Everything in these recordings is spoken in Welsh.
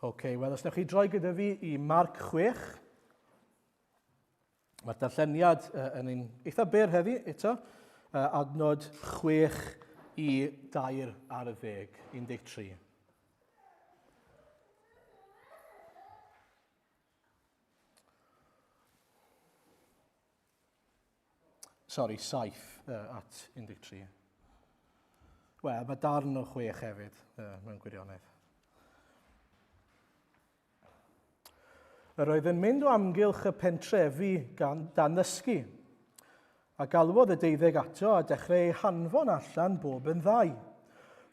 Oce, okay, wel os newch chi droi gyda fi i Marc 6. Mae'r darlleniad uh, yn un eitha byr heddi eto. Uh, adnod 6 i 4 ar y ddeg, 13. Sorry, 7 uh, at 13. Wel, mae darn o 6 hefyd, uh, mewn gwirionedd. Yr oedd yn mynd o amgylch y pentrefi gan, dan ddysgu, a galwodd y deuddeg ato a dechrau eu hanfon allan bob yn ddau.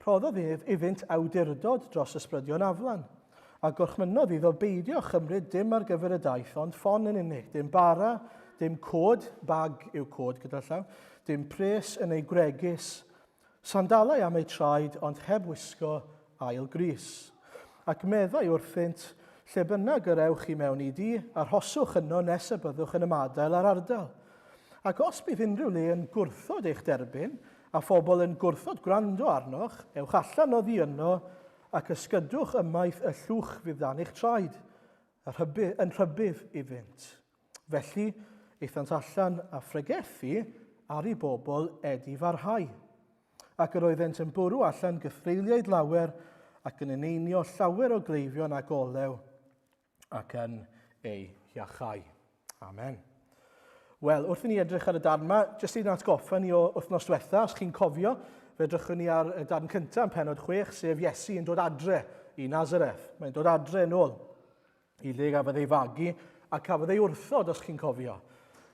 Rhoddodd ef iddynt awdurdod dros ysbrydion aflan, a gorchmynnodd iddo beidio chymryd dim ar gyfer y daith ond ffon yn unig, dim bara, dim cod, bag yw cod gyda llaw, dim pres yn ei gwregys, Sandalau am eu traed, ond heb wisgo ail grys. Ac meddai wrthynt, Lle bynnag yr ewch i mewn i dŷ, arhoswch yno nes y byddwch yn ymadael â'r ardal. Ac os bydd unrhyw le yn gwrthod eich derbyn, a phobl yn gwrthod gwrando arnoch, ewch allan oddi yno ac ysgydwch ymaith y llwch fydd dan eich traed, yn rhybudd iddynt. Felly, aethant allan a phregethu ar i bobl edifarhau. Ac yr oeddent yn bwrw allan gythreuliaid lawer ac yn eneinio llawer o gleifion ag olew ac yn eu hiachau. Amen. Wel, wrth i ni edrych ar y darn yma, jyst i'n atgoffa ni o wythnos diwetha, os chi'n cofio, fe edrychwn ni ar y darn cyntaf yn penod 6, sef Iesu yn dod adre i Nazareth. Mae'n dod adre yn ôl. I le gafodd ei fagu a cafodd ei wrthod, os chi'n cofio.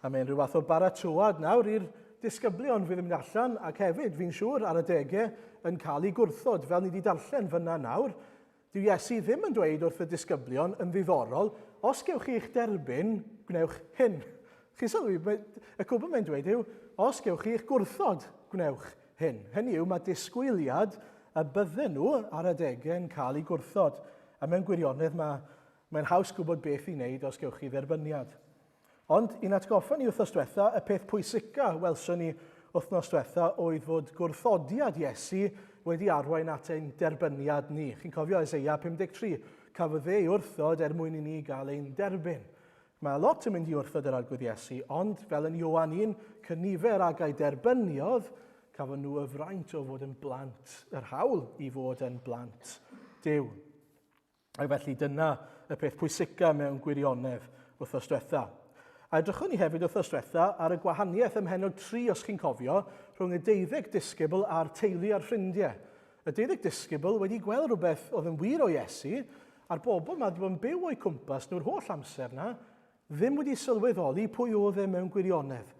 A mae'n rhyw fath o baratoad nawr i'r disgyblion fydd yn mynd allan ac hefyd, fi'n siŵr, ar adegau yn cael eu gwrthod, fel ni wedi darllen fyna nawr. Dyw Iesu ddim yn dweud wrth y disgyblion yn ddiddorol, os gewch chi eich derbyn, gwnewch hyn. Chi'n sylwi, y cwbl mae'n dweud yw, os gewch chi eich gwrthod, gwnewch hyn. Hynny yw, mae disgwyliad y bydden nhw ar adegau yn cael eu gwrthod. A mewn gwirionedd mae, mae'n haws gwybod beth i wneud os gewch chi dderbyniad. Ond i'n atgoffa ni wythnos diwetha, y peth pwysica welson ni wythnos diwetha oedd fod gwrthodiad Iesu wedi arwain at ein derbyniad ni. Chi'n cofio Isaiah 53, cafodd ei wrthod er mwyn i ni gael ein derbyn. Mae lot yn mynd i wrthod yr Arglwydd Iesu, ond fel yn Ioan 1, cynifer ag a'i derbyniodd, cafon nhw y fraint o fod yn blant, yr hawl i fod yn blant Duw. Ac felly dyna y peth pwysica mewn gwirionedd wythnos diwetha. A edrychwn ni hefyd wythnos diwetha ar y gwahaniaeth ym mhennod 3, os chi'n cofio, rhwng y deuddeg disgybl a'r teulu a'r ffrindiau. Y deuddeg disgybl wedi gweld rhywbeth oedd yn wir o Iesu, a'r bobl 'ma wedi bod yn byw o'u cwmpas nhw'r holl amser 'na, ddim wedi sylweddoli pwy oedd e mewn gwirionedd.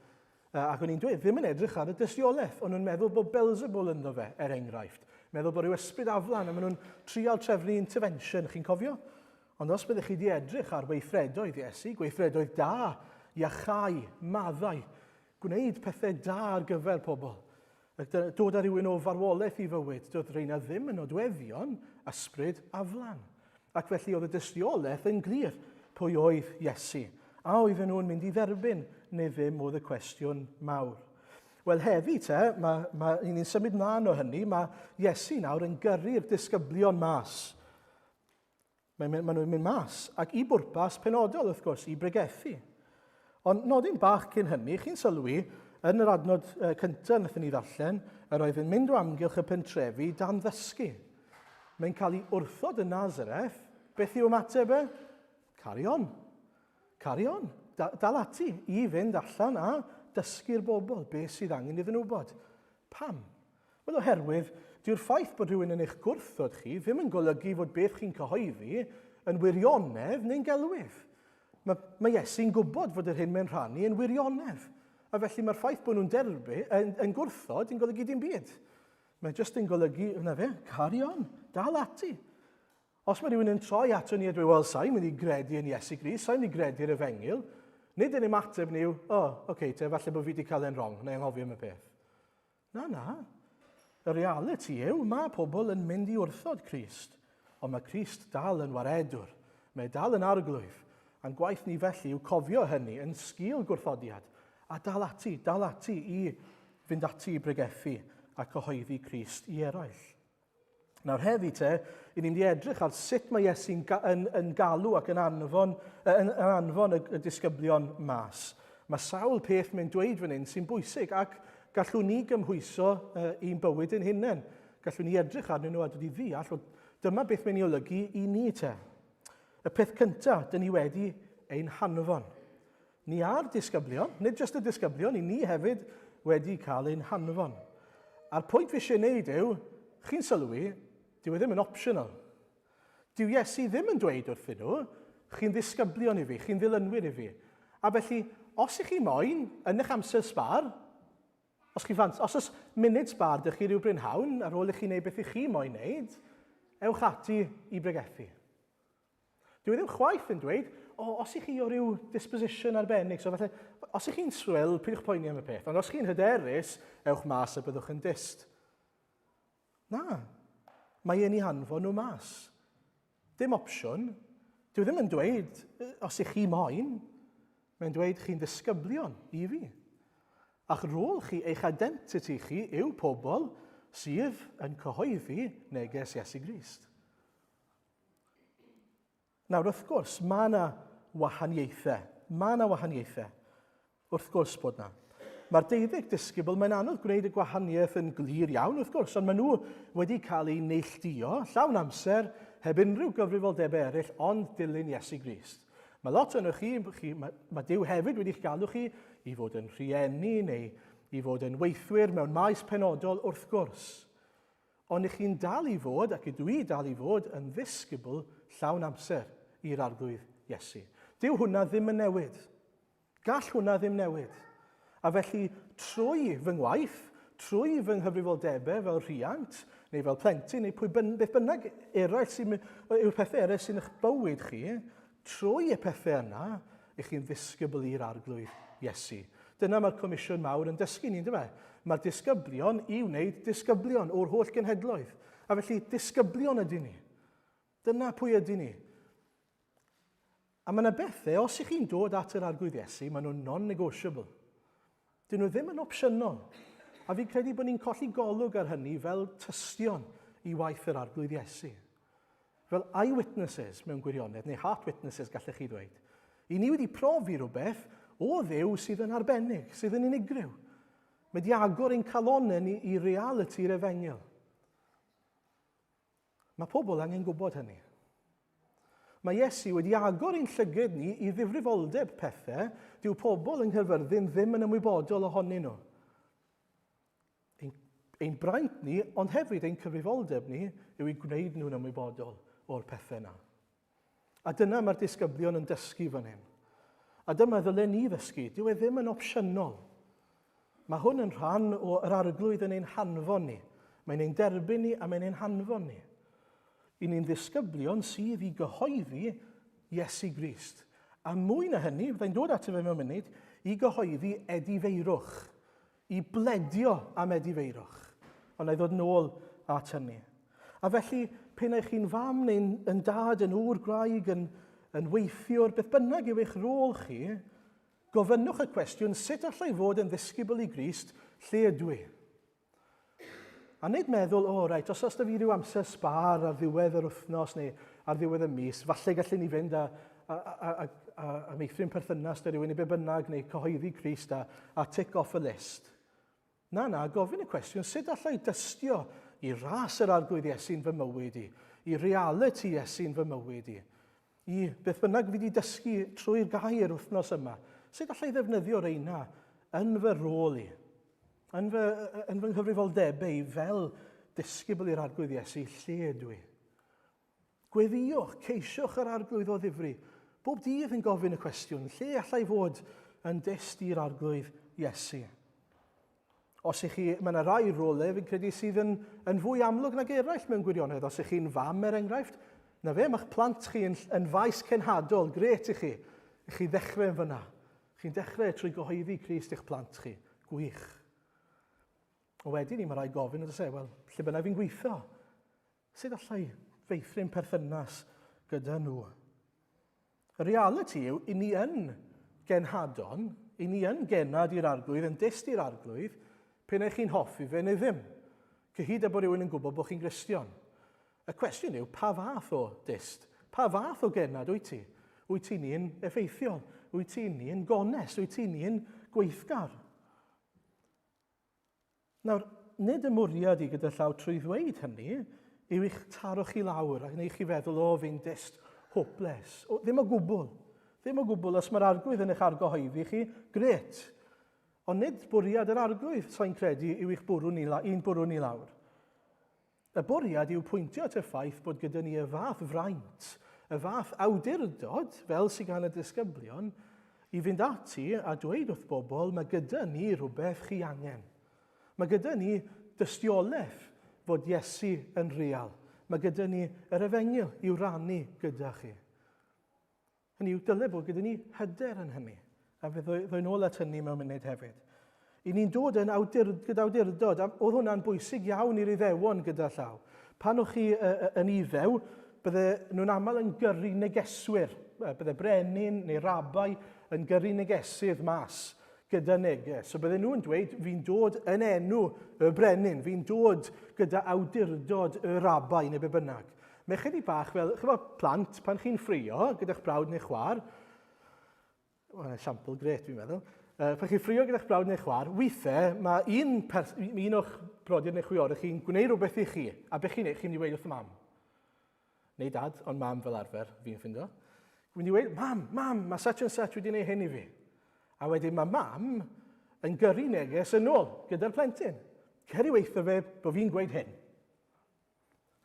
Ac o'n i'n dweud, ddim yn edrych ar y dystiolaeth, o'n nhw'n meddwl bod Belzebul ynddo fe, er enghraifft. Meddwl bod rhyw ysbryd aflan, a maen nhw'n trial trefnu intervention, chi'n cofio? Ond os byddech chi wedi edrych ar weithredoedd Iesu, gweithredoedd da, iachau, maddau, Gwneud pethau da ar gyfer pobl. Dod â rhywun o farwolaeth i fywyd, doedd rheina ddim yn nodweddion ysbryd aflan. Ac felly oedd y dystiolaeth yn glir pwy oedd Iesu. A oedden nhw'n mynd i dderbyn neu ddim oedd y cwestiwn mawr. Wel heddi te, mae, mae, ni'n symud mlaen o hynny, mae Iesu nawr yn gyrru'r disgyblion mas. Mae, mae nhw'n mynd mas, ac i bwrpas penodol, wrth gwrs, i bregethu. Ond nodyn bach cyn hynny, chi'n sylwi, yn yr adnod uh, cyntaf wnaethon ni ddarllen, yr oedd yn mynd o amgylch y pentrefi dan ddysgu. Mae'n cael ei wrthod yn Nazareth. Beth yw ymateb e? Carry on. Carry on. Da, dal ati i fynd allan a dysgu'r bobl beth sydd angen iddyn nhw wybod. Pam? Wel, oherwydd, dyw'r ffaith bod rhywun yn eich gwrthod chi ddim yn golygu fod beth chi'n cyhoeddi yn wirionedd neu'n gelwydd. Mae, mae Iesu'n gwybod fod yr hyn mae'n rhannu yn wirionedd. A felly mae'r ffaith bod nhw'n derby, yn, yn gwrthod yn golygu dim byd. Mae jyst yn golygu, yna fe, carry on, dal ati. Os mae rhywun yn troi ato ni a dweud, wel, sa'n mynd i gredu yn Iesu Grist, sa'n mynd i gredu'r efengyl, nid yn ymateb ni yw, o, oh, oce, okay, te, falle bod fi wedi cael e'n wrong, neu anghofio am y peth. Na, na. Y realiti yw, mae pobl yn mynd i wrthod Crist, ond mae Crist dal yn waredwr. Mae e dal yn arglwydd. A'n gwaith ni felly yw cofio hynny yn sgil gwrthodiad, a dal ati, dal ati i fynd ati i bregethu a cyhoeddi Crist i eraill. Nawr heddi te, i ni'n mynd i edrych ar sut mae Iesu'n yn, yn galw ac yn anfon, yn, yn anfon y, y disgyblion mas. Mae sawl peth mae'n dweud fan hyn sy'n bwysig ac gallwn ni gymhwyso i'n bywyd ein hunain. Gallwn ni edrych arnyn nhw a dod i ddeall, o, dyma beth mae'n ei olygu i ni te. Y peth cyntaf, dyn ni wedi ein hanfon. Ni a'r disgyblion, nid jyst y disgyblion, i ni hefyd wedi cael ein hanfon. A'r pwynt fi eisiau gwneud yw, chi'n sylwi, dyw e ddim yn optional. Dyw Iesu ddim yn dweud wrthyn nhw, chi'n ddisgyblion i fi, chi'n ddilynwyr i fi. A felly, os ych chi moyn, yn eich amser sbar, os chi fant, os oes munud sbar dych chi rhyw brynhawn, ar ôl i chi wneud beth i chi moyn wneud, ewch ati i bregethu. Dyw e ddim chwaith yn dweud, o, os ych chi o ryw disposition arbennig, so falle, os ych chi'n swil, peidiwch poeni am y peth, ond os chi'n hyderus, ewch mas a byddwch yn dyst. Na, mae e'n i hanfon nhw mas. Dim opsiwn. Dyw e ddim yn dweud, os ych chi moyn, mae'n dweud chi'n ddisgyblion i fi. A'ch rôl chi, eich identity chi, yw pobl sydd yn cyhoeddi neges Iesu Grist. Nawr, wrth gwrs, mae yna wahaniaethau. Mae yna wahaniaethau. Wrth gwrs bod yna. Mae'r deuddeg disgybl, mae'n anodd gwneud y gwahaniaeth yn glir iawn, wrth gwrs, ond maen nhw wedi cael eu neilltuo llawn amser, heb unrhyw gyfrifoldebau eraill, ond dilyn Iesu Grist. Mae lot o'n chi, chi mae, mae Duw hefyd wedi'ch galw chi i fod yn rhieni neu i fod yn weithwyr mewn maes penodol, wrth gwrs. Ond ych chi'n dal i fod, ac ydw i dal i fod, yn ddisgybl llawn amser i'r Arglwydd Iesu. Dyw hwnna ddim yn newid. Gall hwnna ddim newid. A felly, trwy fy ngwaith, trwy fy nghyfrifoldebau fel rhiant, neu fel plentyn, neu pwy byn, beth bynnag eraill sy'n, yw'r pethau eraill sy'n eich bywyd chi, Trwy y pethau yna, ych chi'n ddisgybl i'r Arglwydd Iesu. Dyna mae'r Comisiwn Mawr yn dysgu ni, yndyfe? Mae'r disgyblion i wneud disgyblion o'r holl genhedloedd. A felly, disgyblion ydyn ni. Dyna pwy ydyn ni. A mae yna bethau, os ych chi'n dod at yr Arglwydd Iesu, maen nhw'n non-negotiable. Dyn nhw ddim yn opsiynol. A fi'n credu bod ni'n colli golwg ar hynny fel tystion i waith yr Arglwydd Iesu. Fel eyewitnesses mewn gwirionedd, neu heart witnesses gallech chi ddweud. I ni wedi profi rhywbeth o Dduw sydd yn arbennig, sydd yn unigryw. Mae wedi agor ein calonnau ni i realiti'r efengyl. Mae pobl angen gwybod hynny. Mae Iesu wedi agor ein llyged ni i ddifrifoldeb pethau dyw pobl yng Nghaerfyrddin ddim yn ymwybodol ohonyn nhw. Ein, ein braint ni, ond hefyd ein cyfrifoldeb ni, yw i gwneud nhw'n ymwybodol o'r pethau yna. A dyna mae'r disgyblion yn dysgu fan hyn. A dyma ddylen ni ddysgu, dyw e ddim yn opsiynol. Mae hwn yn rhan o yr arglwydd yn ein hanfon ni. Mae'n ein derbyn ni a mae'n ein hanfon ni. I ni'n ddisgyblion sydd i gyhoeddi Iesu Grist. A mwy na hynny, fyddai'n dod ato fe mewn munud, i gyhoeddi edifeirwch. I bledio am edifeirwch. Ond na i ddod nôl at hynny. A felly, pe na chi'n fam neu'n yn dad, yn ŵr gwraig, yn, yn weithiwr, beth bynnag yw eich rôl chi, gofynnwch y cwestiwn, sut allai fod yn ddisgybl i Grist, lle ydw i? A nid meddwl, o oh, reit, os oes da fi rhyw amser sbar ar ddiwedd yr wythnos neu ar ddiwedd y mis, falle gallen ni fynd a, a, a, a, a, a meithrin perthynas da rhywun i be bynnag neu cyhoeddi Crist a, a tick off y list. Na, na, gofyn y cwestiwn, sut allai dystio i ras yr Arglwydd Iesu'n fy mywyd i, i reality Iesu'n fy mywyd i, i beth bynnag fi wedi dysgu trwy'r gair wythnos yma, sut allai ddefnyddio reina yn fy rôl i? Yn fy, yn fy nghyfrifoldebau i fel disgybl i'r Arglwydd Iesu, lle ydw i? Gweddïwch, ceisiwch yr Arglwydd o ddifri. Bob dydd yn gofyn y cwestiwn, lle allai fod yn dyst i'r Arglwydd Iesu? Os ych chi, mae yna rai rolau fi'n credu sydd yn, yn fwy amlwg nag eraill mewn gwirionedd. Os ych chi'n fam, er enghraifft, na fe, mae'ch plant chi yn, yn faes cenhadol, gret i chi, i chi ddechrau yn fyna. Chi'n dechrau trwy gyhoeddi Crist i'ch plant chi. Gwych. Ond wedyn ni, mae rhaid gofyn, oes e, wel, lle bynnag fi'n gweithio, sut allai feithrin perthynas gyda nhw? Y reality yw, i ni yn genhadon, i ni yn genad i'r arglwydd, yn dyst i'r arglwydd, pe neu chi'n hoffi fe neu ddim. Cyhyd â bod rhywun yn gwybod bod chi'n Gristion. Y cwestiwn yw, pa fath o dyst? Pa fath o gennad wyt ti? Wyt ti'n un effeithiol? Wyt ti'n un gonest? Wyt ti'n un gweithgar? Nawr, nid y mwriad i gyda llaw trwy ddweud hynny yw i'ch taro chi lawr ac wneud chi feddwl, o, fi'n dyst hopeless. O, ddim o gwbl. Ddim o gwbl. Os mae'r arglwydd yn eich argyhoeddi chi, gret. Ond nid bwriad yr arglwydd, sa'n credu, yw i'ch bwrw ni, i'n bwrw ni lawr. Y bwriad yw pwyntio at y ffaith bod gyda ni y fath fraint, y fath awdurdod, fel sydd gan y disgyblion, i fynd ati a dweud wrth bobl, mae gyda ni rhywbeth chi angen. Mae gyda ni dystiolaeth fod Iesu yn real. Mae gyda ni yr efengyl i'w rannu gyda chi. Hynny yw, dyle bod gyda ni hyder yn hynny. A fe ddoi nôl at hynny mewn munud hefyd. I ni'n dod yn awdur, gyda awdurdod, a oedd hwnna'n bwysig iawn i'r Iddewon gyda llaw. Pan o'ch chi yn Iddew, bydde nhw'n aml yn gyrru negeswyr. Bydde brenin neu rabai yn gyrru negesydd mas gyda neges. So bydden nhw'n dweud, fi'n dod yn enw y brenin, fi'n dod gyda awdurdod y rabai neu be bynnag. Mae chydig bach fel, chymod, plant, pan chi'n ffrio gyda'ch brawd neu chwaer, wel, esiampl gret fi'n meddwl, pan chi'n ffrio gyda'ch brawd neu chwaer, weithiau mae un, pers un o'ch brodyr neu chwiorydd chi'n gwneud rhywbeth i chi, a beth chi'n neud, chi'n mynd i weud wrth mam. Neu dad, ond mam fel arfer, fi'n ffindo. Fi'n mynd i weud, mam, mam, mae such and such wedi gwneud hyn i fi. A wedyn mae mam yn gyrru neges yn ôl gyda'r plentyn. Cer i weithio fe bod fi'n gweud hyn.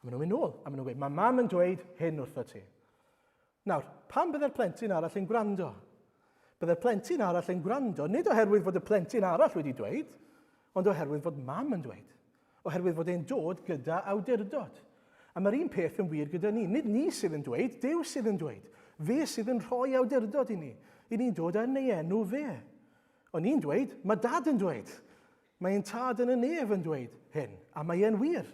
A maen nhw'n mynd nôl, a maen nhw'n gweud, mae mam yn dweud hyn wrtho ti. Nawr, pam bydde'r plentyn arall yn gwrando? Bydde'r plentyn arall yn gwrando, nid oherwydd fod y plentyn arall wedi dweud, ond oherwydd fod mam yn dweud. Oherwydd fod e'n dod gyda awdurdod. A mae'r un peth yn wir gyda ni. Nid ni sydd yn dweud, Duw sydd yn dweud. Fe sydd yn rhoi awdurdod i ni. I ni'n dod yn ei enw fe. O'n i'n dweud, mae dad yn dweud. Mae ein tad yn y nef yn dweud hyn, a mae e'n wir.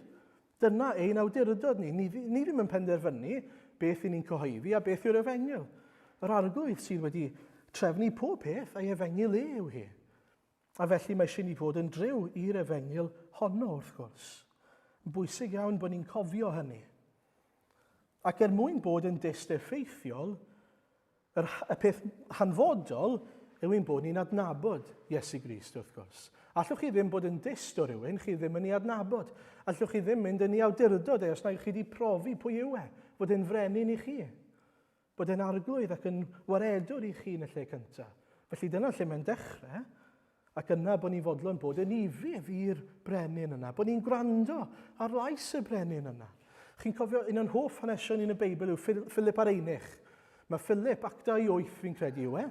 Dyna ein awdurdod ni. Ni, ni ddim yn penderfynu beth i ni'n cyhoeddi a beth yw'r efengyl. Yr arglwydd sydd wedi trefnu pob peth a'i efengyl e yw hi. A felly mae eisiau ni fod yn driw i'r efengyl honno wrth gwrs. Yn bwysig iawn bod ni'n cofio hynny. Ac er mwyn bod yn dyst effeithiol, Yr, y peth hanfodol yw ein bod ni'n adnabod Iesu Grist, wrth gwrs. Allwch chi ddim bod yn dyst o rywun chi ddim yn ei adnabod. Allwch chi ddim mynd yn ei awdurdod e os nag chi wedi profi pwy yw e, bod e'n frenin i chi, bod e'n arglwydd ac yn waredwr i chi yn y lle cyntaf. Felly dyna lle mae'n dechrau. Ac yna bod ni'n fodlon bod yn ufudd i'r brenin yna, bod ni'n gwrando ar lais y brenin yna. Chi'n cofio un o'n hoff hanesion yn y Beibl yw Philip a'r Einych. Mae Philip, Actau 8 fi'n credu yw e,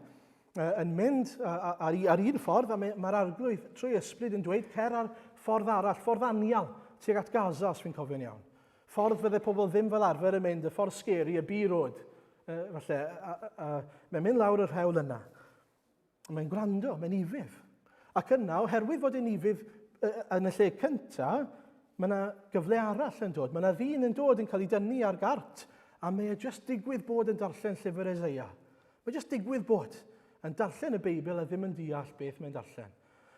yn mynd ar, ar un ffordd a mae'r mae arglwydd trwy ysbryd yn dweud cer ar ffordd arall, ffordd anial, tuag at Gaza os fi'n cofio'n iawn. Ffordd fydde pobl ddim fel arfer yn mynd, y ffordd scary, y B-road, falle, a, a, a, mae'n mynd lawr yr hewl yna. Mae'n gwrando, mae'n ufudd. Ac yna, oherwydd fod e'n ufudd yn y lle cyntaf, mae yna gyfle arall yn dod. Mae yna ddyn yn dod yn cael ei dynnu ar gart, a mae e jyst digwydd bod yn darllen llyfr Eseia. Mae jyst digwydd bod yn darllen y Beibl a ddim yn deall beth mae'n darllen.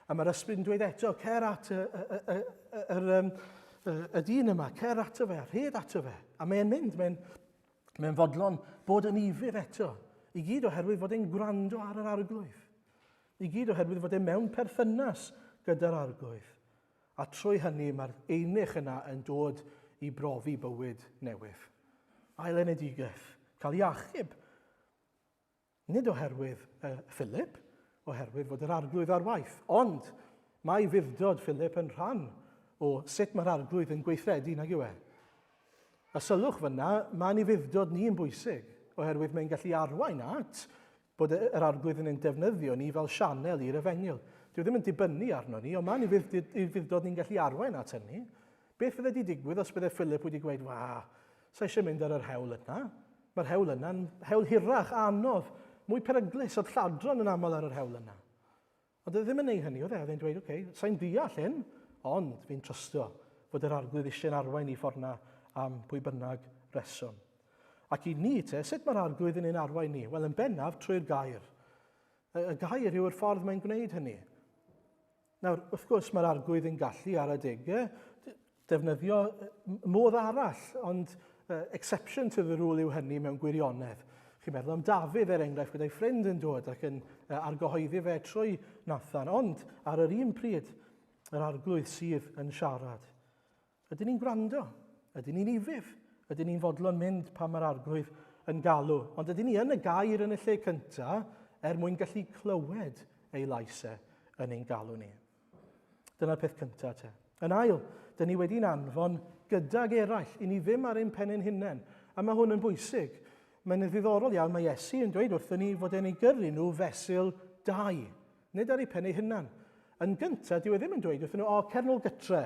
A mae'r ysbryd yn dweud eto, cer at y, y, y, y, y, y, y dyn yma, cer ato fe, rhed ato fe. A mae'n mynd, mae'n Mae'n fodlon bod yn ufudd eto, i gyd oherwydd fod e'n gwrando ar yr arglwydd. I gyd oherwydd fod e mewn perthynas gyda'r arglwydd. A trwy hynny mae'r einych yna yn dod i brofi bywyd newydd. Ailenedigaeth, cael ei achub Nid oherwydd uh, Philip, oherwydd fod yr arglwydd ar waith, ond mae fuddod Philip yn rhan o sut mae'r arglwydd yn gweithredu, nag yw e? A sylwch fyna, mae'n ei fuddod ni yn bwysig, oherwydd mae'n gallu arwain at bod yr arglwydd yn ein defnyddio ni fel sianel i'r efengyl. Dyw e ddim yn dibynnu arno ni, ond mae'n ei fuddod ni'n gallu arwain at hynny. Beth fydde wedi digwydd os bydde Philip wedi gweud, wa, sa eisiau mynd ar yr hewl yna? Mae'r hewl yna'n hewl hirach, anodd, mwy peryglus, oedd lladron yn aml ar yr hewl yna. Ond oedd e ddim yn neud hynny, oedd e? Oedd e'n dweud, oce, okay, sa'n deall hyn, ond fi'n trysto fod yr arglwydd eisiau'n arwain i ffordd na am pwy bynnag reswm. Ac i ni te, sut mae'r arglwydd yn ein arwain ni? Wel, yn bennaf trwy'r gair. Y gair yw'r ffordd mae'n gwneud hynny. Nawr, wrth gwrs, mae'r arglwydd yn gallu ar adegau. defnyddio modd arall, ond exception to the rule yw hynny mewn gwirionedd. Chi'n meddwl am Dafydd, er enghraifft, gyda'i ffrind yn dod ac yn argyhoeddi fe trwy Nathan, ond ar yr un pryd, yr arglwydd sydd yn siarad. Ydyn ni'n gwrando? Ydyn ni'n ufudd? Ydyn ni'n fodlon mynd pan mae'r arglwydd yn galw? Ond ydyn ni yn y gair yn y lle cyntaf er mwyn gallu clywed ei lais e yn ein galw ni? Dyna'r peth cyntaf te. Yn ail, dyn ni wedi'n anfon gydag eraill, i ni ddim ar ein pen ein hunain. A mae hwn yn bwysig. Mae'n ddiddorol iawn, mae Iesu yn dweud wrthyn ni fod e'n ei gyrru nhw fesul dau. Nid ar eu pen eu hunan. Yn gyntaf, dyw e ddim yn dweud wrthyn nhw, o, cer nôl gytre,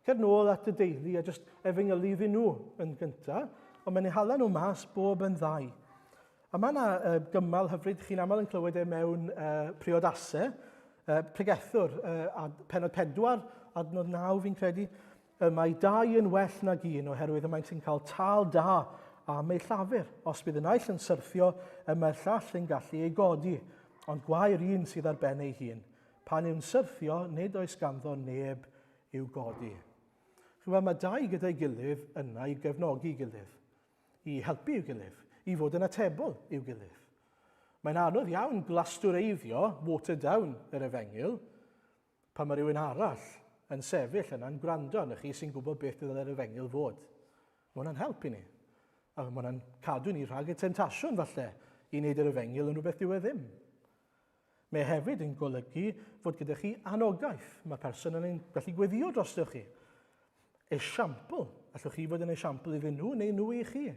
cer nôl at y deulu a jyst efengylu iddyn nhw yn gyntaf, ond mae'n eu hala nhw mas bob yn ddau. A mae yna uh, gymal hyfryd, chi'n aml yn clywed e mewn uh, priodasau, uh, pregethwr, uh, ad, penod 4, adnod 9 fi'n credu, Y mae dau yn well nag un, oherwydd y maent yn cael tâl da am eu llafur. Os bydd y naill yn syrthio, y mae'r llall yn gallu ei godi, ond gwae'r un sydd ar ben ei hun. Pan yw'n syrthio, nid oes ganddo neb i'w godi. Chymod, mae dau gyda'i gilydd yna i gefnogi gilydd, i helpu i'w gilydd, i fod yn atebol i'w gilydd. Mae'n anodd iawn glastwreiddio, water down, yr efengyl, Pan mae rhywun arall yn sefyll yna'n gwrando arnoch chi sy'n gwybod beth ddyle'r efengyl fod. Mae hwnna'n help i ni. A mae hwnna'n cadw ni rhag y temtasiwn falle i wneud yr efengyl yn rhywbeth dyw e ddim. Mae e hefyd yn golygu fod gyda chi anogaeth. Mae'r person yn gallu gweddio drostoch chi. Esiampl. Allwch chi fod yn esiampl iddyn nhw neu nhw i chi.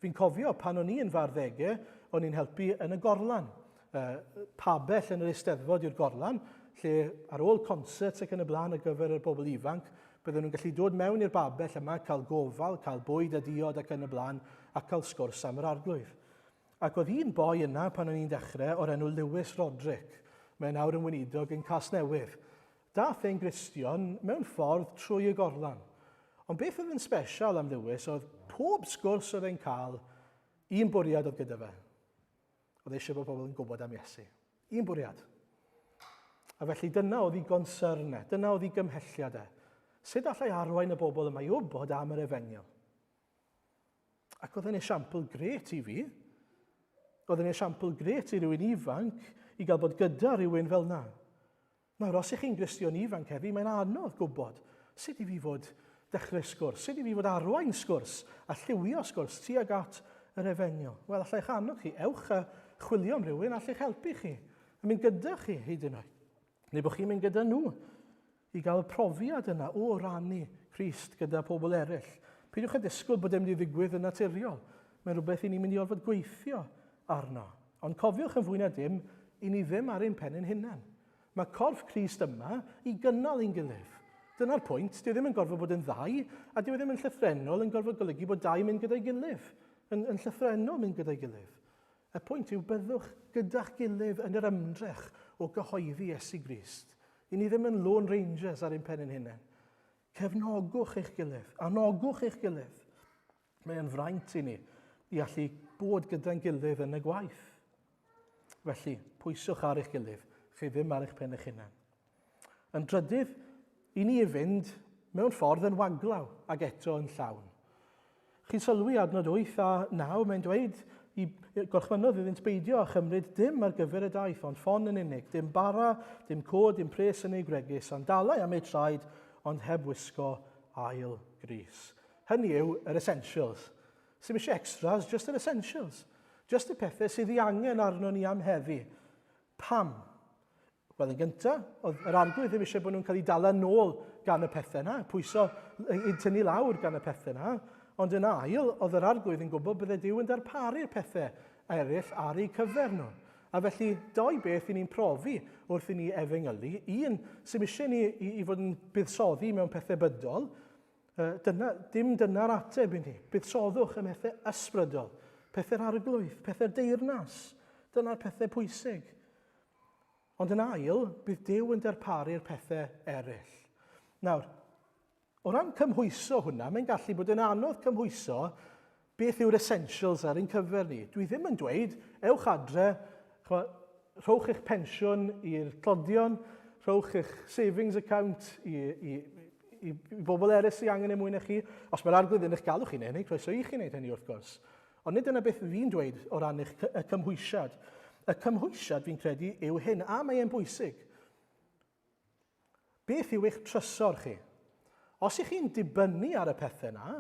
Fi'n cofio pan o'n i yn fy arddegau, o'n i'n helpu yn y gorlan. Uh, pabell yn yr Eisteddfod yw'r gorlan, lle ar ôl concerts ac yn y blaen ar gyfer y bobl ifanc, bydden nhw'n gallu dod mewn i'r babell yma, cael gofal, cael bwyd a diod ac yn y blaen, a cael sgwrs am yr arglwydd. Ac oedd un boi yna pan o'n i'n dechrau o'r enw Lewis Roderick. Mae nawr yn weinidog yn Casnewydd. Daeth e'n Gristion mewn ffordd trwy y gorlan. Ond beth oedd yn special am Lewis oedd pob sgwrs oedd e'n cael, un bwriad oedd gyda fe. Oedd eisiau bod pobl yn gwybod am Iesu. Un bwriad. A felly dyna oedd ei gonsyrn e, dyna oedd ei gymhelliad e. Sut allai arwain y bobl yma i wybod am yr efengyl? Ac oedd e'n esiampl gret i fi. Oedd e'n esiampl gret i rywun ifanc i gael bod gyda rhywun fel na. Nawr, os ych chi'n Gristion ifanc heddi, mae'n anodd gwybod sut i fi fod dechrau sgwrs, sut i fi fod arwain sgwrs a lliwio sgwrs tuag at yr efengyl. Wel, allai eich annog chi, ewch a chwilio am rhywun all eich helpu chi, a mynd gyda chi hyd yn oed. Neu bod chi'n mynd gyda nhw i gael y profiad yna o rannu Crist gyda pobl eraill. Peidiwch â disgwyl bod e'n mynd i ddigwydd yn naturiol. Mae'n rhywbeth i ni'n mynd i orfod gweithio arno. Ond cofiwch yn fwy na dim, i ni ddim ar ein pen ein hunain. Mae corff Crist yma i gynnal ein gilydd. Dyna'r pwynt, dyw e ddim yn gorfod bod yn ddau, a dyw e ddim yn llythrennol yn gorfod golygu bod dau mynd gyda'i gilydd, yn, yn llythrennol mynd gyda'i gilydd. Y pwynt yw byddwch gyda'ch gilydd yn yr ymdrech o gyhoeddi Iesu Grist. I ni ddim yn Lone Rangers ar ein pen ein hunain. Cefnogwch eich gilydd, anogwch eich gilydd. Mae yn fraint i ni i allu bod gyda'n gilydd yn y gwaith. Felly, pwyswch ar eich gilydd, chi ddim ar eich pen eich hunan. Yn drydydd, i ni i fynd mewn ffordd yn waglaw ac eto yn llawn. Chi'n sylwi adnod 8 a 9, mae'n dweud i gorchmynnodd iddynt beidio â chymryd dim ar gyfer y daith, ond ffon yn unig, dim bara, dim cod, dim pres yn eu gwregys, sandalau am eu traed, ond heb wisgo ail grys. Hynny yw, yr essentials. Sim eisiau extras, just yr essentials. Just y pethau sydd ei angen arno ni am heddi. Pam? Wel, yn gyntaf, oedd yr arglwydd ddim eisiau bod nhw'n cael eu dala nôl gan y pethau yna, pwyso, eu tynnu lawr gan y pethau yna. Ond yn ail, oedd yr arglwydd yn gwybod bydde Duw yn darparu'r pethau eraill ar eu cyfer nhw. A felly, doi beth i ni'n profi wrth i ni efengylu. Un, sy'n eisiau ni i, i fod yn buddsoddi mewn pethau bydol, Dyna, dim dyna'r ateb i ni. Buddsoddwch ym mhethau ysbrydol, pethau'r arglwydd, pethau'r deyrnas. Dyna'r pethau pwysig. Ond yn ail, bydd Duw yn darparu'r pethau eraill. Nawr, o ran cymhwyso hwnna, mae'n gallu bod yn anodd cymhwyso beth yw'r essentials ar ein cyfer ni. Dwi ddim yn dweud, ewch adre, chwa, rhowch eich pensiwn i'r tlodion, rhowch eich savings account i, i, i, i bobl eraill sy'n angen e mwy na chi. Os mae'r arglwydd yn eich galw chi'n hynny, croeso i chi wneud hynny wrth gwrs. Ond nid dyna beth fi'n dweud o ran eich, y cymhwysiad. Y cymhwysiad fi'n credu yw hyn, a mae e'n bwysig. Beth yw eich trysor chi? Os ych chi'n dibynnu ar y pethau yna,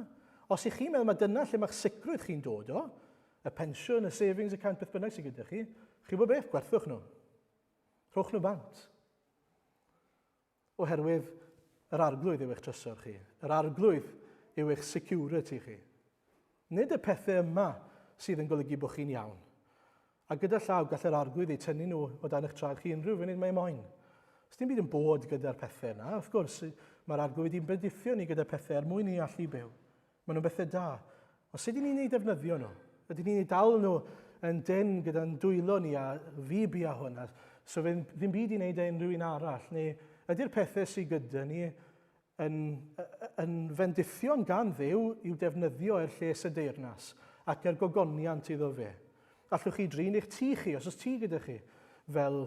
os ych chi'n meddwl mae dyna lle mae'ch sicrwydd chi'n dod o, y pensiwn, y savings account, beth bynnag sydd gyda chi, chi'n gwybod beth, gwerthwch nhw. Rhowch nhw bant. Oherwydd yr arglwydd yw eich trysor chi. Yr arglwydd yw eich security chi. Nid y pethau yma sydd yn golygu bod chi'n iawn. A gyda llaw, gall yr arglwydd eu tynnu nhw o dan eich traed chi unrhyw funud mae moyn. Os dim byd yn bod gyda'r pethau yna, wrth gwrs, mae'r arglwydd wedi'n bendithio ni gyda pethau er mwyn i ni allu byw. Maen nhw'n bethau da. Ond sut ydyn ni'n eu defnyddio nhw? Ydyn ni'n eu dal nhw yn dynn gyda'n dwylo ni a fi bia hwn, a so fe ddim byd i wneud â unrhyw un arall? Neu ydy'r pethau sydd gyda ni yn, yn fendithion gan Dduw i'w defnyddio er lles y deyrnas ac er gogoniant iddo fe? Allwch chi drin eich tŷ chi, os oes tŷ gyda chi, fel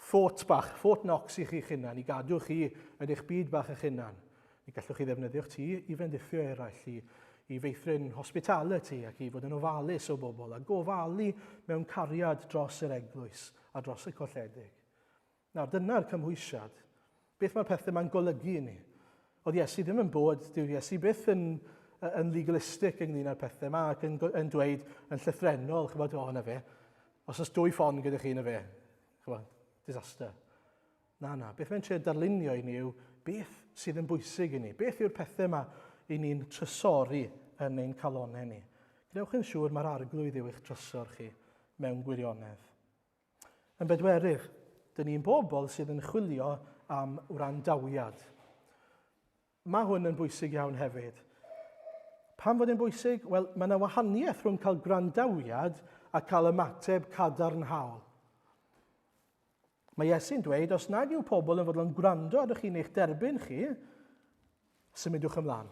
ffort bach, Fort Knox i chi'ch hunan, i gadw chi yn eich byd bach eich hunan? Mi gallwch chi ddefnyddio'ch tŷ i fendithio eraill, i, i feithrin hospitality ac i fod yn ofalus o bobl a gofalu mewn cariad dros yr eglwys a dros y colledig. Nawr, dyna'r cymhwysiad. Beth mae'r pethau yma'n golygu i ni? Oedd Iesu ddim yn bod, dyw Iesu byth yn, yn legalistic ynglyn â'r pethau yma ac yn, yn dweud yn llythrenol, chybod, o, na fe, os oes dwy ffon gyda chi, na fe, chybod, disaster. Na, na. Beth mae'n trio darlunio i ni yw beth sydd yn bwysig i ni. Beth yw'r pethau yma i ni'n trysori yn ein calonau ni. Gwnewch yn siŵr mae'r arglwydd yw eich trysor chi mewn gwirionedd. Yn bedwerydd, dyn ni'n bobl sydd yn chwilio am wrandawiad. Mae hwn yn bwysig iawn hefyd. Pam fod e'n bwysig? Wel, mae yna wahaniaeth rhwng cael gwrandawiad a cael ymateb cadarnhaol. Mae Iesu'n dweud, os nag yw pobl yn fodlon gwrando arnoch chi neu'ch derbyn chi, symudwch ymlaen.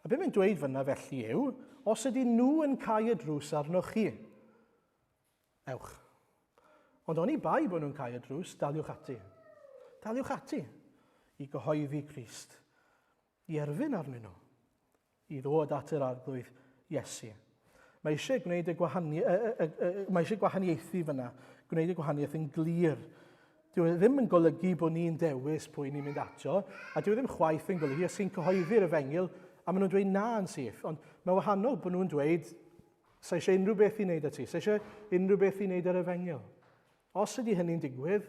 A beth mae'n dweud fyna felly yw, os ydy nhw yn cau y drws arnoch chi, ewch. Ond oni bai bod nhw'n cau y drws, daliwch ati. Daliwch ati i gyhoeddi Crist, i erfyn arnyn nhw. i ddod at yr Arglwydd Iesu. Mae eisiau gwneud y gwahani mae eisiau gwahaniaethu fyna, gwneud y gwahaniaeth yn glir. Dyw e ddim yn golygu bod ni'n dewis pwy ni'n mynd ato, a dyw e ddim chwaith yn golygu os chi'n cyhoeddi'r efengyl a maen nhw'n dweud na yn syth. Ond mae wahanol bod nhw'n dweud, sa eisiau unrhyw beth i wneud â ti, sa eisiau unrhyw beth i wneud â'r efengyl. Os ydy hynny'n digwydd,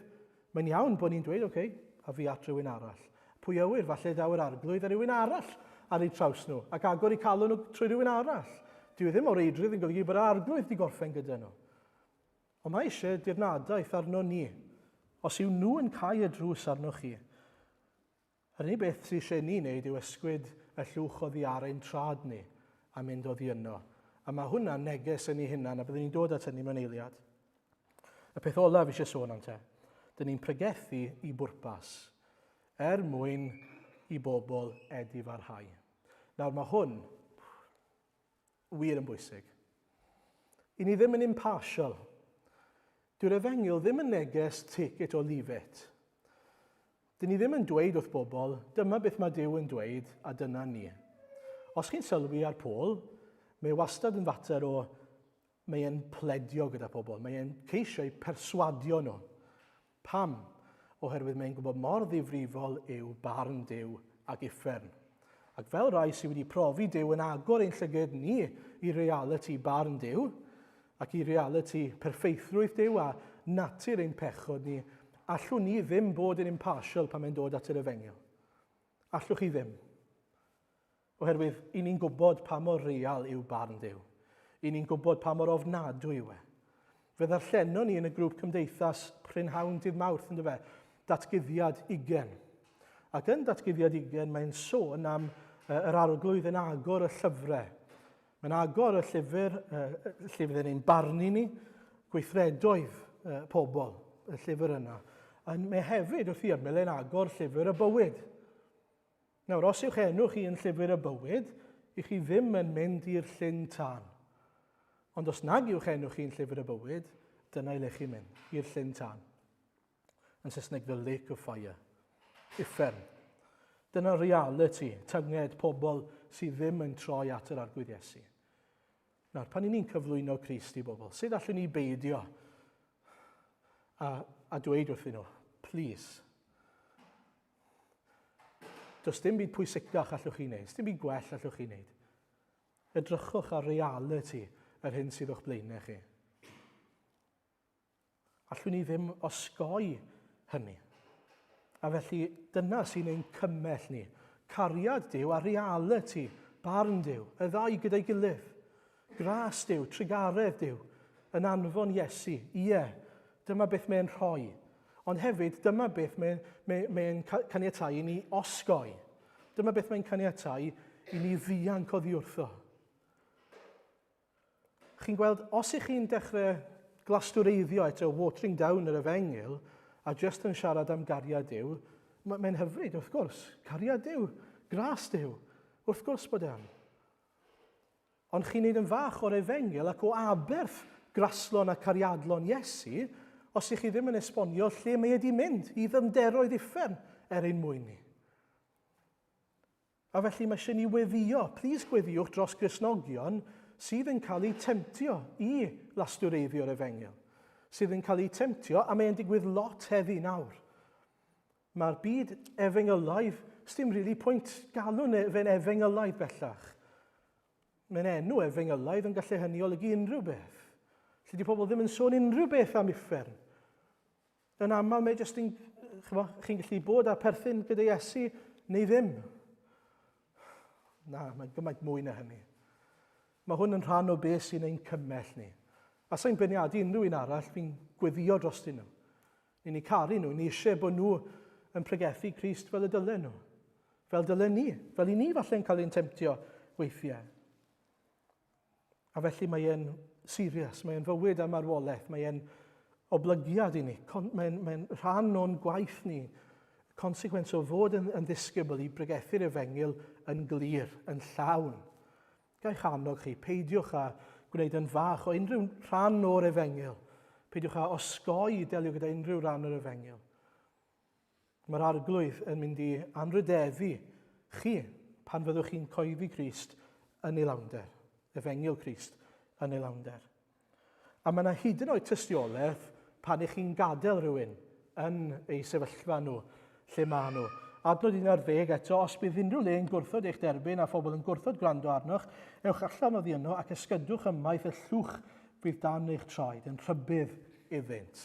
mae'n iawn bod ni'n dweud, oce, okay, a fi at rhywun arall. Pwy a ŵyr, falle daw yr arglwydd a rhywun arall ar eu traws nhw, ac agor eu calon nhw trwy rhywun arall. Dyw e ddim o reidrwydd yn golygu bod yr arglwydd wedi gorffen gyda nhw. Ond mae eisiau dirnadaeth arno ni. Os yw nhw yn cau y drws arnoch chi, Yr unig beth sydd eisiau ni wneud yw ysgwyd y llwch oddi ar ein trad ni a mynd oddi yno. A mae hwnna'n neges yn ei hunan, a byddwn ni'n dod at hynny mewn eiliad. Y peth olaf eisiau sôn am te, dyn ni'n pregethu i bwrpas, er mwyn i bobl edifarhau. Nawr mae hwn wir yn bwysig. I ni ddim yn impartial. Dyw'r efengyl ddim yn neges take it or leave it. Dyn ni ddim yn dweud wrth bobl, dyma beth mae Duw yn dweud a dyna ni. Os chi'n sylwi ar Paul, mae e wastad yn fater o mae e'n pledio gyda pobl, mae e'n ceisio eu perswadio nhw. Pam? Oherwydd mae'n gwybod mor ddifrifol yw barn Duw ac uffern. Ac fel rhai sydd wedi profi Duw yn agor ein llyged ni i realiti barn Duw, ac i realiti perffeithrwydd Duw a natur ein pechod ni, allwn ni ddim bod yn impartial pan mae'n dod at yr efengyl. Allwch chi ddim. Oherwydd, i ni'n gwybod pa mor real yw barn Duw. I ni'n gwybod pa mor ofnadwy yw e. Fe ddarllenon ni yn y grŵp cymdeithas prynhawn dydd Mawrth, ynddo fe, Datguddiad Ugen. Ac yn Datguddiad Ugen mae'n sôn am yr arglwydd yn agor y llyfrau. Mae'n agor y llyfr, lle fydd e'n ein barnu ni, gweithredoedd pobl, y llyfr yna. A mae hefyd wrth i ymyl e'n agor llyfr y bywyd. Nawr, os yw'ch enw chi yn llyfr y bywyd, i chi ddim yn mynd i'r llyn tân. Ond os nag yw'ch enw chi yn llyfr y bywyd, dyna i le chi'n mynd, i'r llyn tân. Yn Saesneg, the lake of fire. Uffern. Dyna realiti tynged pobl sydd ddim yn troi at yr Arglwydd Iesu. Nawr, pan i ni'n cyflwyno Crist i bobl, sut allwn ni beidio a, a dweud wrthyn nhw, please, does dim byd pwysicach allwch chi wneud, dim byd gwell allwch chi wneud. Edrychwch ar realiti yr hyn sydd o'ch blaenau chi. Allwn ni ddim osgoi hynny. A felly dyna sy'n ein cymell ni. Cariad Duw a realiti, barn Duw, y ddau gyda'i gilydd. Gras Duw, trugaredd Duw, yn anfon Iesu. Ie, dyma beth mae'n rhoi. Ond hefyd, dyma beth mae'n mae, mae caniatau i ni osgoi. Dyma beth mae'n caniatau i ni ddianc oddi wrtho. Chi'n gweld, os ych chi'n dechrau glastwreiddio eto, watering down yr efengyl, a just yn siarad am gariad Duw, mae'n hyfryd, wrth gwrs. Cariad Duw, gras Duw, wrth gwrs bod e'n. Ond chi'n neud yn fach o'r efengyl ac o aberth graslon a cariadlon Iesu, os ych chi ddim yn esbonio lle mae wedi mynd i ddyfnderoedd uffern er ein mwyn ni. A felly mae eisiau ni weddïo. Plîs gweddïwch dros Gristnogion sydd yn cael eu temtio i lastwreiddio'r efengyl. Sydd yn cael eu temtio, a mae'n digwydd lot heddi nawr. Mae'r byd efengylaidd, sdim rili really pwynt galw fe'n efengylaidd bellach. Mae'n enw efengylaidd yn gallu hynny olygu unrhyw beth. Lle di pobl ddim yn sôn unrhyw beth am uffern. Yn aml mae jyst yn, chymod, chi'n gallu bod â perthyn gyda Iesu neu ddim. Na, mae'n gymaint mwy na hynny. Mae hwn yn rhan o beth sy'n ein cymell ni. A sa'n beirniadu unrhyw un arall, fi'n gweddio drostyn nhw. Ni'n eu caru nhw, ni eisiau bod nhw yn pregethu Crist fel y dylen nhw. Fel dylen ni, fel i ni falle'n cael ein temtio weithiau. A felly mae e'n serious, mae e'n fywyd a marwolaeth, mae e'n oblygiad i ni, mae'n mae rhan o'n gwaith ni, consequence o fod yn, yn ddisgybl i bregethu'r efengyl yn glir, yn llawn. Ga'i annog chi, peidiwch â gwneud yn fach o unrhyw rhan o'r efengyl. Peidiwch â osgoi delio gyda unrhyw ran o'r efengyl. Mae'r Arglwydd yn mynd i anrhydeddu chi pan fyddwch chi'n coeddi Crist yn ei lawnder, Efengyl Crist yn ei lawnder. A mae yna hyd yn oed tystiolaeth pan ych chi'n gadael rhywun yn ei sefyllfa nhw, lle maen nhw. Adnod 11 eto, os bydd unrhyw le yn gwrthod eich derbyn a phobl yn gwrthod gwrando arnoch, ewch allan oddi yno ac ysgydwch ymaith y llwch fydd dan eich traed yn rhybudd iddynt.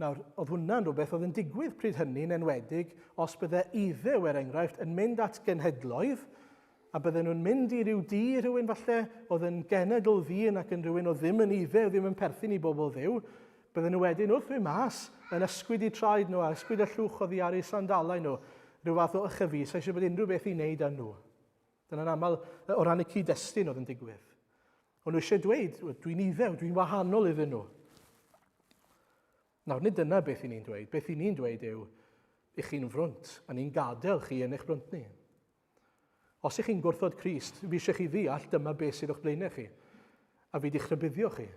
Nawr, oedd hwnna'n rhywbeth oedd yn digwydd pryd hynny, yn enwedig os bydde Iddew, er enghraifft, yn mynd at genhedloedd, a bydden nhw'n mynd i ryw dŷ rhywun falle oedd yn genedl ddyn ac yn rhywun oedd ddim yn Iddew, ddim yn perthyn i bobl Dduw, bydden nhw wedyn wrth fynd mas yn ysgwyd eu traed nhw a ysgwyd y llwch oddi ar eu sandalau nhw, rhyw fath o ychyfu, sa eisiau bod unrhyw beth i wneud â nhw. Dyna'n aml o ran y cyd-destun oedd yn digwydd. O'n nhw eisiau dweud, dwi'n iddew, dwi'n wahanol iddyn nhw. Nawr, nid dyna beth i ni'n dweud. Beth i ni'n dweud yw, i chi'n frwnt, a ni'n gadael chi yn eich brwnt ni. Os ych chi'n gwrthod Crist, fi eisiau chi ddeall dyma beth sydd o'ch blaenau chi, a fi di'ch rhybuddio chi.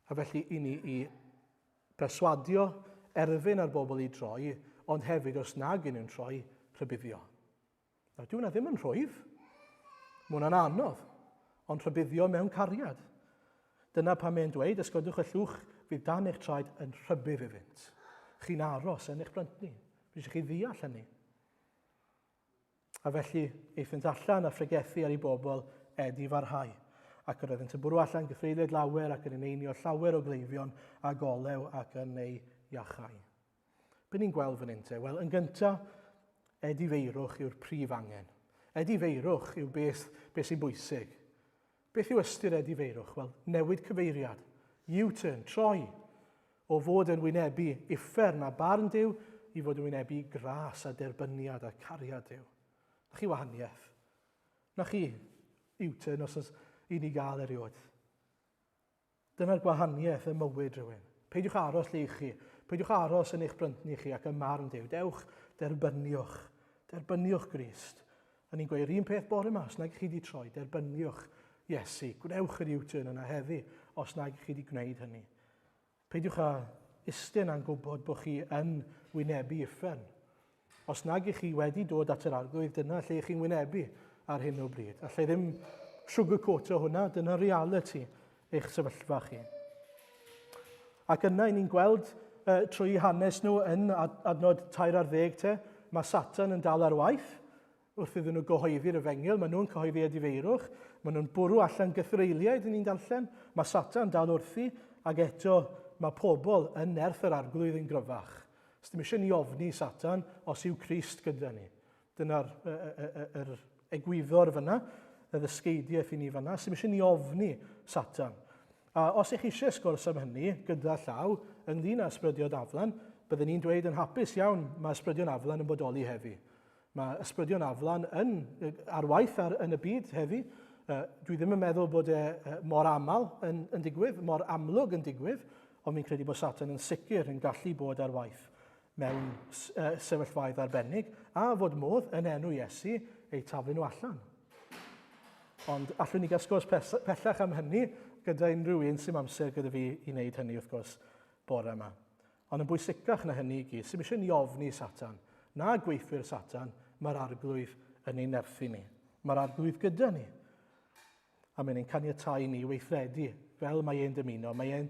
A felly i ni i berswadio, erfyn ar bobl i droi, ond hefyd os nag yn nhw'n troi, rhybuddio. Nawr, dyw hwnna ddim yn rhwydd. Mae hwnna'n anodd, ond rhybuddio mewn cariad. Dyna pam mae'n dweud, ysgodwch y llwch fydd dan eich traed yn rhybudd iddynt. Chi'n aros yn eich bryntni. Fi eisiau chi ddeall hynny. A felly, aethant allan a phregethu ar ei bobl edifarhau. Ac yr oeddent yn bwrw allan gythreuliaid lawer ac yn eneinio llawer o gleifion ag olew ac yn eu iachau. Be ni'n gweld fan hyn te? Wel, yn gyntaf, edifeirwch yw'r prif angen. Edifeirwch yw beth, beth sy'n bwysig. Beth yw ystyr edifeirwch? Wel, newid cyfeiriad. U-turn, troi. O fod yn wynebu uffern a barn Duw i fod yn wynebu gras a derbyniad a cariad Duw. Na chi wahaniaeth. Na chi U-turn os oes i ni gael erioed. Dyna'r gwahaniaeth ym mywyd rhywun. Peidiwch aros lle i chi. Peidiwch aros yn eich bryntni chi ac ym marn Duw. Dewch, derbyniwch. Derbyniwch Grist. A ni'n gweud yr un peth bore yma, os nag chi wedi troi, derbyniwch Iesu. Gwnewch yr U-turn yna heddi, os nag chi wedi gwneud hynny. Peidiwch â iste yna'n gwybod bod chi yn wynebu uffern. Os nag ych chi wedi dod at yr Arglwydd, dyna lle chi'n wynebu ar hyn o bryd. Allai ddim sugarcoatio hwnna, dyna reality eich sefyllfa chi. Ac yna, i ni'n gweld trwy hanes nhw yn adnod 13 te, mae Satan yn dal ar waith wrth iddyn nhw gyhoeddi'r efengyl, maen nhw'n cyhoeddi edifeirwch, maen nhw'n bwrw allan gythreiliaid, ni'n darllen, mae Satan dal wrthi, ac eto mae pobl yn nerth yr Arglwydd yn gryfach. Sdim eisiau ni ofni Satan os yw Crist gyda ni. Dyna'r yr egwyddor fyna, y ddysgeidiaeth i ni fyna. Sdim eisiau ni ofni Satan. A os ych eisiau sgwrs am hynny, gyda llaw, ynglyn â ysbrydion aflan, byddwn ni'n dweud yn hapus iawn, mae ysbrydion aflan yn bodoli heddi. Mae ysbrydion aflan yn, ar waith ar, yn y byd heddi. Dwi ddim yn meddwl bod e mor aml yn, yn digwydd, mor amlwg yn digwydd, ond fi'n credu bod Satan yn sicr yn gallu bod ar waith mewn sefyllfaoedd arbennig, a fod modd yn enw Iesu eu taflu nhw allan. Ond allwn ni gael sgwrs pellach am hynny gyda unrhyw un sy'n amser gyda fi i wneud hynny, wrth gwrs, bore yma. Ond yn bwysicach na hynny i gyd, sy'm eisiau ni ofni Satan, na gweithwyr Satan, mae'r Arglwydd yn ein nerthu ni. Mae'r Arglwydd gyda ni. A mae'n ein caniatau ni weithredu fel mae e'n dymuno. Mae e'n,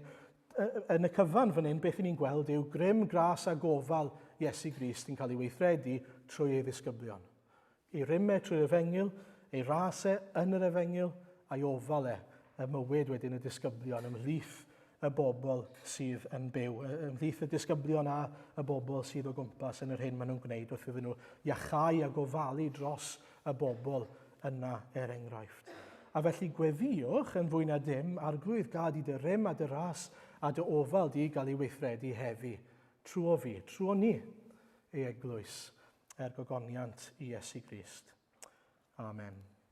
yn y cyfan fan hyn, beth ni'n gweld yw grym, gras a gofal Iesu Grist yn cael ei weithredu trwy ei ddisgyblion. Ei rym e trwy'r efengyl, ei ras e yn yr efengyl, a'i ofal e ym mywyd wedyn y disgyblion, ymhlith y bobl sydd yn byw, ymhlith y disgyblion a y bobl sydd o gwmpas yn yr hyn maen nhw'n gwneud wrth iddyn nhw iachau a gofalu dros y bobl yna er enghraifft. A felly gweddïwch yn fwy na dim, Arglwydd, gad i dy rym a dy ras a dy ofal di gael ei weithredu heddi. Trwo fi, trwo ni, ei eglwys, er gogoniant i Iesu Grist. Amen.